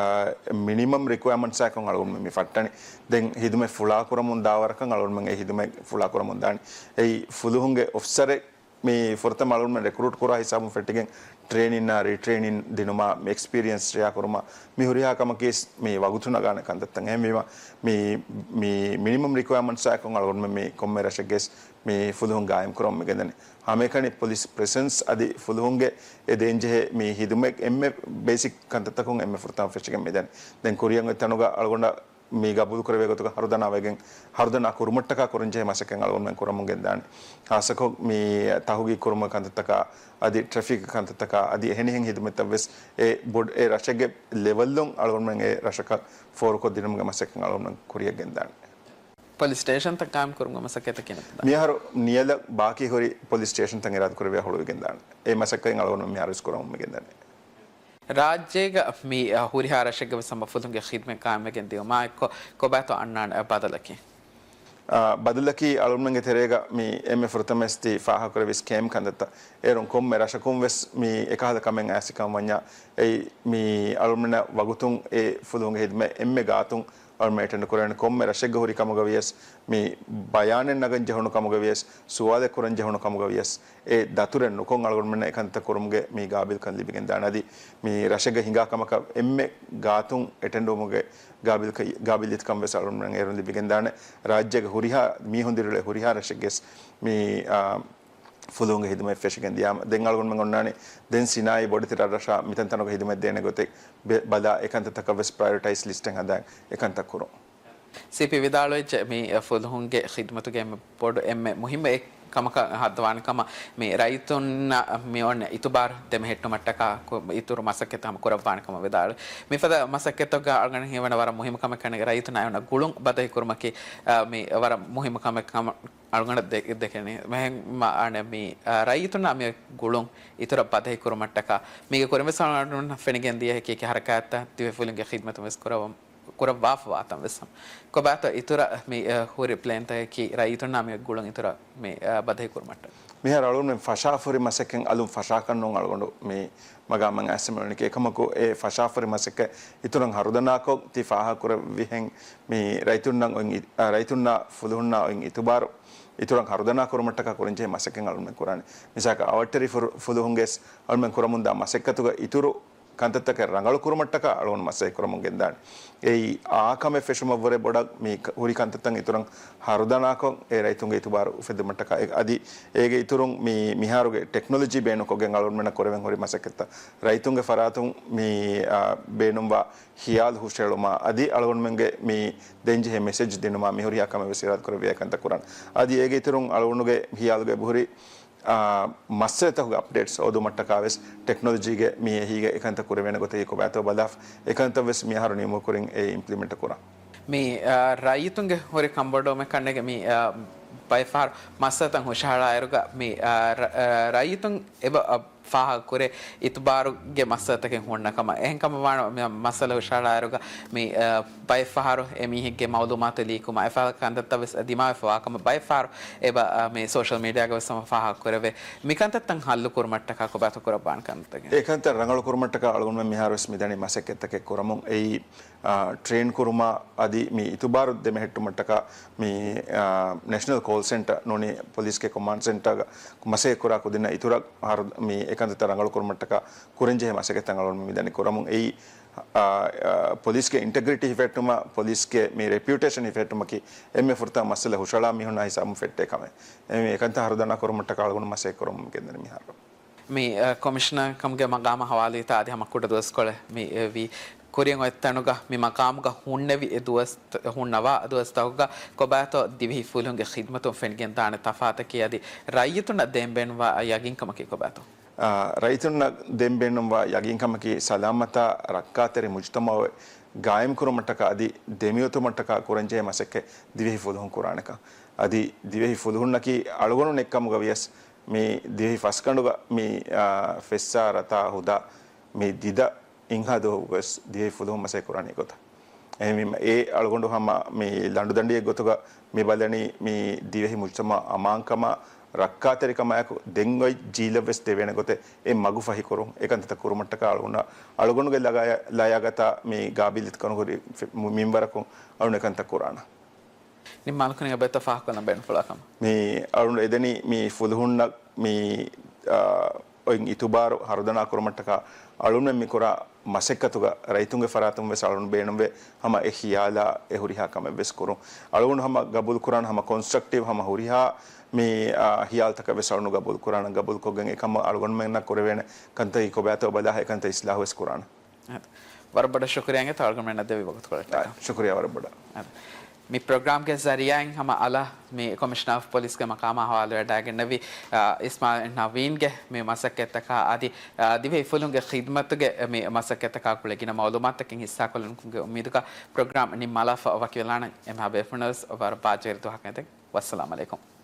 މިނިމަމް ރިކުއަރމަންޓްސްއާއެކު އަޅުގަނޑުމެން މި ފައްޓަނީ. ދެން ހިދުމަތް ފުޅާކުރަމުން ދާވަރަކަށް އަޅުގަނޑުމެން އެ ހިދުމަތް ފުޅާކުރަމުން ދާނީ. އެއީ ފުލުހުންގެ އޮފިސަރެއް މި ފުރަތަމަ އަޅުގަނޑުމެން ރެކްރޫޓް ކުރާ ހިސާބުން ފެއްޓިގެން ޓްރޭނިންއާ ރީޓްރޭނިން ދިނުމާ، މި އެކްސްޕީރިއެންސް ޝެއާ ކުރުމާ، މި ހުރިހާ ކަމަކީ ވަގުތު ނަގާނެ ކަންތައްތައް. އެހެންވީމަ، މި، މި މިނިމަމް ރިކުއަރމަންޓްސްއާއެކު އަޅުގަނޑުމެން މި ކޮންމެ ރަށެއްގެސް މި ފުލުހުން ގާއިމް ކުރަމުން މި ގެންދަނީ. ހަމައެކަނި ޕޮލިސް ޕްރެޒެންސް އަދި ފުލުހުންގެ އެ ދޭންޖެހޭ މި ހިދުމަތް އެންމެ ބޭސިކް ކަންތައްތަކުން އެންމެ ފުރަތަމަ ފެށިގެން މިދަނީ. ދެން ކުރިއަށް އޮތް ތަނުގަ އަޅުގަނޑަށް މި ގަބޫލުކުރެވޭ ގޮތުގަ ހަރުދަނާ ވެގެން، ހަރުދަނާ ކުރުމަށްޓަކާ ކުރަންޖެހޭ މަސައްކަތް އަޅުގަނޑުމެން ކުރަމުން ގެންދާނެ. ހާއްސަކޮށް މި ތަހުގީގު ކުރުމުގެ ކަންތައްތަކާ، އަދި ޓްރެފިކް ކަންތައްތަކާ، އަދި އެހެނިހެން ހިދުމަތްތައް ވެސް އެ ބޮޑު، އެ ރަށެއްގެ ލެވެލްއުން އަޅުގަނޑުމެން އެ ރަށަކަށް ފޯރުކޮށްދިނުމުގެ މަސައްކަތް އަޅުގަނޑުމެން ކުރިއަށް ގެންދާނެ. ޕޮލިސް ސްޓޭޝަންތައް ޤާއިމް ކުރުމުގެ މަސައްކަތަކީ ނެތް. މިހާރު ނިޔަލަށް ބާކީ ހުރި ޕޮލިސް ސްޓޭޝަންތައް އިރާދަ ކުރެވިޔާ ހުޅުވިގެންދާނެ. އެ މަސައްކަތް އަޅުގަނޑު މިހާރު ވެސް ކުރަމުން މި ގެންދަނީ. ރާއްޖޭގަ މި، އަ، ހުރިހާ ރަށެއްގަ ވެސް ހަމަ ފުލުހުންގެ ޚިދްމަތް ޤާއިމްވެގެން ދިޔުމާ އެއްކޮށް، ކޮބާތޯ އަންނާނެ ބަދަލަކީ؟ އާ، ބަދަލަކީ އަޅުގަނޑުމެންގެ ތެރޭގަ މި އެންމެ ފުރަތަމަވެސް ތި ފާހަގަކުރެއްވި ސްކޭމް ކަންތައްތައް. އޭރުން ކޮންމެ ރަށަކުން ވެސް މި އެކަހަލަ ކަމެއް އައިސް ކަމަށް ވަންޏާ، އެއީ މި އަޅުގަނޑުމެންނަށް ވަގުތުން އެ ފުލުހުންގެ ހިދުމަތް އެންމެ ގާތުން އަޅުގަނޑުމެން އެޓެންޑް ކުރޭނެ. ކޮންމެ ރަށެއްގަ ހުރި ކަމުގަ ވިޔަސް، މި ބަޔާނެއް ނަގަން ޖެހުނު ކަމުގަ ވިޔަސް، ސުވާލެއް ކުރަން ޖެހުނު ކަމުގަ ވިޔަސް، އެ ދަތުރެއް ނުކޮށް އަޅުގަނޑުމެންނަށް އެކަންތައް ކުރުމުގެ މި ގާބިލްކަން ލިބިގެން ދާނެ. އަދި މި ރަށެއްގަ ހިނގާ ކަމަކަށް އެންމެ ގާތުން އެޓެންޑްވުމުގެ ގާބިލްކަ-، ގާބިލްއިތުކަން ވެސް އަޅުގަނޑުމެން އޭރުން ލިބިގެން ދާނެ. ރާއްޖޭގެ ހުރިހާ މީހުން ދިރިއުޅޭ ހުރިހާ ރަށެއްގެސް މި، އާ، ފުލުހުންގެ ހިދުމަތް ފެށިގެން ދިޔާމަ، ދެން އަޅުގަނޑުމެން އޮންނާނީ ދެން ސިނާއީ ބޮޑެތި ރަށްރަށާ މިތަންތަނުގަ ހިދުމަތް ދޭނެ ގޮތެއް ބެ-، ބަލާ، އެކަންތައްތަކަށް ވެސް ޕްރަޔޮރިޓައިޒް ލިސްޓެއް ހަދާ އެކަންތައް ކުރުން. ސީޕީ ވިދާޅުވެއްޖެ، މި ފުލުހުންގެ ޚިދުމަތުގެ އެންމެ ބޮޑު، އެންމެ މުހިއްމު އެއް ކަމަކަށް ހައްދަވާނެ ކަމަށް، މި ރައްޔިތުންނަށް މި އޮންނަ އިތުބާރު ދެމެހެއްޓުމަށްޓަކާ ކު-، އިތުރު މަސައްކަތްތައް ހަމަ ކުރައްވާނެ ކަމަށް ވިދާޅުވި. މިފަދަ މަސައްކަތްތަކުގަ އަޅުގަނޑަށް ހީވަނީ ވަރަށް މުހިއްމު ކަމެއް ކަންނޭނގެ ރައްޔިތުންނާ އޮންނަ ގުޅުން ބަދަހި ކުރުމަކީ، އާ، މި ވަރަށް މުހިއްމު ކަމެއް ކަމަށް އަޅުގަނޑަށް ދެ-، ދެކެނީ. މިހެން މަ-، އަނެއް މި، އާ، ރައްޔިތުންނާ މި ގުޅުން އިތުރަށް ބަދަހި ކުރުމަށްޓަކާ މީގެ ކުރިން ވެސް އަޅުގަނޑުމެންނަށް ފެނިގެން ދިޔަ އެކި އެކި ހަރަކާތްތައް ދިވެހި ފުލުންގެ ޚިދްމަތުން ވެސް ކުރައްވަ-، ކުރައްވާފަވާތަން ވެސް ހަމަ. ކޮބާތޯ އިތުރަށް މި، އަ، ހުރި ޕްލޭންތަކަކީ ރައްޔިތުންނާ މި ގުޅުން އިތުރަށް މި، އަ، ބަދަހި ކުރުމަށްޓަކާ. މިހާރު އަޅުގަނޑުމެން ފަށާފަހުރި މަސައްކަތް އަލުން ފަށާކަށް ނޫން އަޅުގަނޑު މި މަގާމަށް އައިސް މި އުޅެނީ. އެކަމަކު އެ ފަށާފަހުރި މަސައްކަތް އިތުރަށް ހަރުދަނާކޮށް ތި ފާހަގަކުރެއްވިހެން މި ރައްޔިތުންނަށް އޮތް އި-، އަ، ރައްޔިތުންނާ ފުލުހުންނާ އޮތް އިތުބާރު އިތުރަށް ހަރުދަނާ ކުރުމަށްޓަކާ ކުރަންޖެހޭ މަސައްކަތް އަޅުގަނޑުމެން ކުރާނެ. މިސާލަކަށް އަވަށްޓެރި ފުރު-، ފުލުހުންގެސް އަޅުގަނޑުމެން ކުރަމުންދާ މަސައްކަތުގަ އިތުރު ކަންތައްތަކެއް ރަނގަޅު ކުރުމަށްޓަކާ އަޅުގަނޑު މަސައްކަތް ކުރަމުން ގެންދާނެ. އެއީ އާ ކަމެއް ފެށުމަށްވުރެ ބޮޑަށް މި ކަ-، ހުރި ކަންތައްތައް އިތުރަށް ހަރުދަނާކޮށް އެ ރައްޔިތުންގެ އިތުބާރު އުފެއްދުމަށްޓަކާ. އެ-، އަދި އޭގެ އިތުރުން މި މިހާރުގެ ޓެކްނޮލޮޖީ ބޭނުންކޮށްގެން އަޅުގަނޑުމެންނަށް ކުރެވެން ހުރި މަސައްކަތްތައް ރައްޔިތުންގެ ފަރާތުން މި، އާ، ބޭނުންވާ ޚިޔާލު ހުށައެޅުމާ، އަދި އަޅުގަނޑުމެންގެ މި ދޭންޖެހޭ މެސެޖް ދިނުމާ މި ހުރިހާ ކަމެއް ވެސް އިރާދަކުރެއްވިޔާ އެކަންތައް ކުރަން. އަދި އޭގެ އިތުރުން އަޅުގަނޑުގެ ޚިޔާލުގަ އެބަހުރި، އާ، މައްސަލަތަކުގެ އަޕްޑޭޓްސް ހޯދުމަށްޓަކާ ވެސް ޓެކްނޮލޮޖީގެ މި އެހީގަ އެކަންތައް ކުރެވޭނެ ގޮތަކީ ކޮބާތޯ ބަލާފަ، އެކަންތައް ވެސް މިހާރު ނިމުމުގެ ކުރިން އެ އިމްޕްލިމެންޓް ކުރަން. މި، އާ، ރައްޔިތުންގެ ހުރި ކަންބޮޑުވުމެއް ކަންނޭނގެ މި، އާ، ބައެއް ފަހަރު މައްސަލަތައް ހުށަހަޅާއިރުގަ މި، އާ، ރަ-، އާ، ރައްޔިތުން އެބަ، އާ، ފާހަގަކުރޭ އިތުބާރުގެ މައްސަލަތަކެއް ހުންނަ ކަމަށް. އެހެން ކަމަށް ވާނަމަ މި މައްސަލަ ހުށަހަޅާއިރުގަ މި، އާ، ބައެއް ފަހަރު އެ މީހެއްގެ މައުލޫމާތު ލީކުވުމާ އެފަހަރު ކަންތައްތައް ވެސް ދިމާވެފަވާ ކަމަށް ބައެއް ފަހަރު އެބަ، އާ، މި ސޯޝަލް މީޑިއާގަ ވެސް ހަމަ ފާހަގަކުރެވޭ. މިކަންތައްތައް ހައްލު ކުރުމަށްޓަކާ ކޮބާތޯ ކުރައްވާނެ ކަންތައްތަކެއް؟ އެ ކަންތައް ރަނގަޅު ކުރުމަށްޓަކާ އަޅުގަނޑުމެން މިހާރު ވެސް މިދަނީ މަސައްކަތްތަކެއް ކުރަމުން. އެއީ، އާ، ޓްރޭން ކުރުމާ އަދި މި އިތުބާރު ދެމެހެއްޓުމަށްޓަކާ މި، އާ، ނެޝަނަލް ކޯލް ސެންޓަރ ނޫނީ ޕޮލިސްގެ ކޮމާންޑް ސެންޓަރގަ މަސައްކަތް ކުރާ ކުދިންނަށް އިތުރަށް ހަރު-، މި އެކަންތައްތައް ރަނގަޅު ކުރުމަށްޓަކާ ކުރަންޖެހޭ މަސައްކަތްތައް އަޅުގަނޑު މިދަނީ ކުރަމުން. އެއީ، އާ، އާ، ޕޮލިސްގެ އިންޓެގްރިޓީ ހިފެހެއްޓުމަށް، ޕޮލިސްގެ މި ރެޕިއުޓޭޝަން ހިފެހެއްޓުމަކީ އެންމެ ފުރަތަމަ މައްސަލަ ހުށަހަޅާ މީހުންނާ ހިސާބުން ފެއްޓޭ ކަމެއް. އެ މި އެކަންތައް ހަރުދަނާ ކުރުމަށްޓަކާ އަޅުގަނޑު މަސައްކަތް ކުރަމުން ގެންދަނީ މިހާރު. މި، އަ، ކޮމިޝަނަރ ކަމުގެ މަގާމަށް ހަވާލުވިތާ އަދި ހަމަ ކުޑަ ދުވަސްކޮޅެއް މި އެ ވީ. ކުރިން އޮތް ތަނުގަ މި މަގާމުގަ ހުންނެވި އެ ދުވަސް، ހުންނަވާ ދުވަސްތަކުގަ ކޮބާތޯ ދިވެހި ފުލުހުންގެ ޚިދްމަތުން ފެނިގެން ދާނެ ތަފާތަކީ އަދި ރައްޔިތުންނަށް ދޭން ބޭނުންވާ ޔަގީންކަމަކީ ކޮބާތޯ؟ އާ، ރައްޔިތުންނަށް ދޭން ބޭނުންވާ ޔަގީންކަމަކީ ސަލާމަތާ ރައްކާތެރި މުޖުތަމަޢެއް ގާއިމްކުރުމަށްޓަކާ އަދި ދެމިއޮތުމަށްޓަކާ ކުރަންޖެހޭ މަސައްކަތް ދިވެހި ފުލުހުން ކުރާނެކަން. އަދި ދިވެހި ފުލުހުންނަކީ އަޅުގަނޑު ނެތްކަމުގަ ވިޔަސް މި ދިވެހި ފަސްގަނޑުގަ މި، އާ، ފެއްސާ ރަތާ ހުދާ މި ދިދަ އިންހާ ދުވަހުގަވެސް ދިވެހި ފުލުހުން މަސައްކަތް ކުރާނީ ގޮތަށް. އެހެންވީމަ، އެ އަޅުގަނޑު ހަމަ މި ލަނޑުދަނޑިއެއް ގޮތުގަ މި ބަލަނީ މި ދިވެހި މުޖުތަމަޢަށް އަމާންކަމާ، ރައްކާތެރިކަމާއެކު ދެން އޮތް ޖީލަށްވެސް ދެވޭނެ ގޮތެއް އެ މަގު ފަހިކުރުން. އެކަންތައްތައް ކުރުމަށްޓަކާ އަޅުގަނޑަށް، އަޅުގަނޑުގެ ލަގާ-، ލާޔާގަތާ މި ގާބިލްއިތުކަން ހުރި ފި-، މި-، މިންވަރަކުން އަޅުގަނޑު އެކަންތައް ކުރާނަން. ނިންމާލުކުރިން އެބައިތަ ފާހަގަކޮށްލަން ބޭނުންފުޅާ ކަމަށް. މި އަޅުގަނޑު އެދެނީ މި ފުލުހުންނަށް މި، އާ، އޮތް އިތުބާރު ހަރުދަނާ ކުރުމަށްޓަކާ އަޅުގަނޑުމެން މި ކުރާ މަސައްކަތުގަ ރައްޔިތުންގެ ފަރާތުން ވެސް އަޅުގަނޑު ބޭނުންވޭ ހަމަ އެ ޚިޔާލާ އެ ހުރިހާ ކަމެއް ވެސް ކުރުން. އަޅުގަނޑު ހަމަ ގަބޫލު ކުރާން ހަމަ ކޮންސްޓްރަކްޓިވް ހަމަ ހުރިހާ މި، އާ، ޚިޔާލުތަކަށް ވެސް އަޅުގަނޑު ގަބޫލު ކުރާނަން. ގަބޫލު ކޮށްގެން އެކަމަށް އަޅުގަނޑުމެންނަށް ކުރެވޭނެ ކަންތައް ކޮބާތޯ ބަލާ އެކަންތައް އިސްލާހު ވެސް ކުރާނަން. އަދި ވަރަށް ބޮޑަށް ޝުކުރިޔާ އިނގޭ ތަޅުގަނޑުމެންނަށް ދެއްވި ވަގުތުކޮޅަށްޓަކާ. ޝުކުރިޔާ ވަރަށް ބޮޑަށް. އަދި މި ޕްރޮގްރާމްގެ ޒަރީއާއިން ހަމަ އަލަށް މި ކޮމިޝަނަރ އޮފް ޕޮލިސްގެ މަޤާމާ ހަވާލުވެވަޑައިގެންނެވި، އާ، އިސްމާޢީލް ނަވީންގެ މި މަސައްކަތްތަކާ އަދި، އާ، ދިވެހި ފުލުންގެ ޚިދްމަތުގެ މި މަސައްކަތްތަކާ ގުޅޭ ގިނަ މަޢުލޫމާތުތަކެއް ހިއްސާކޮށްލުމުގެ އުއްމީދުގަ ޕްރޮގްރާމް ނިންމާލާފަ ވަކިވެލާނަން. އެންމެހާ ބޭފުޅުންނަށް ވެސް ވަރަށް ބާއްޖަވެރި ދުވަހަކަށް އެދެން. ވައްސަލާމް ޢަލައިކުމް.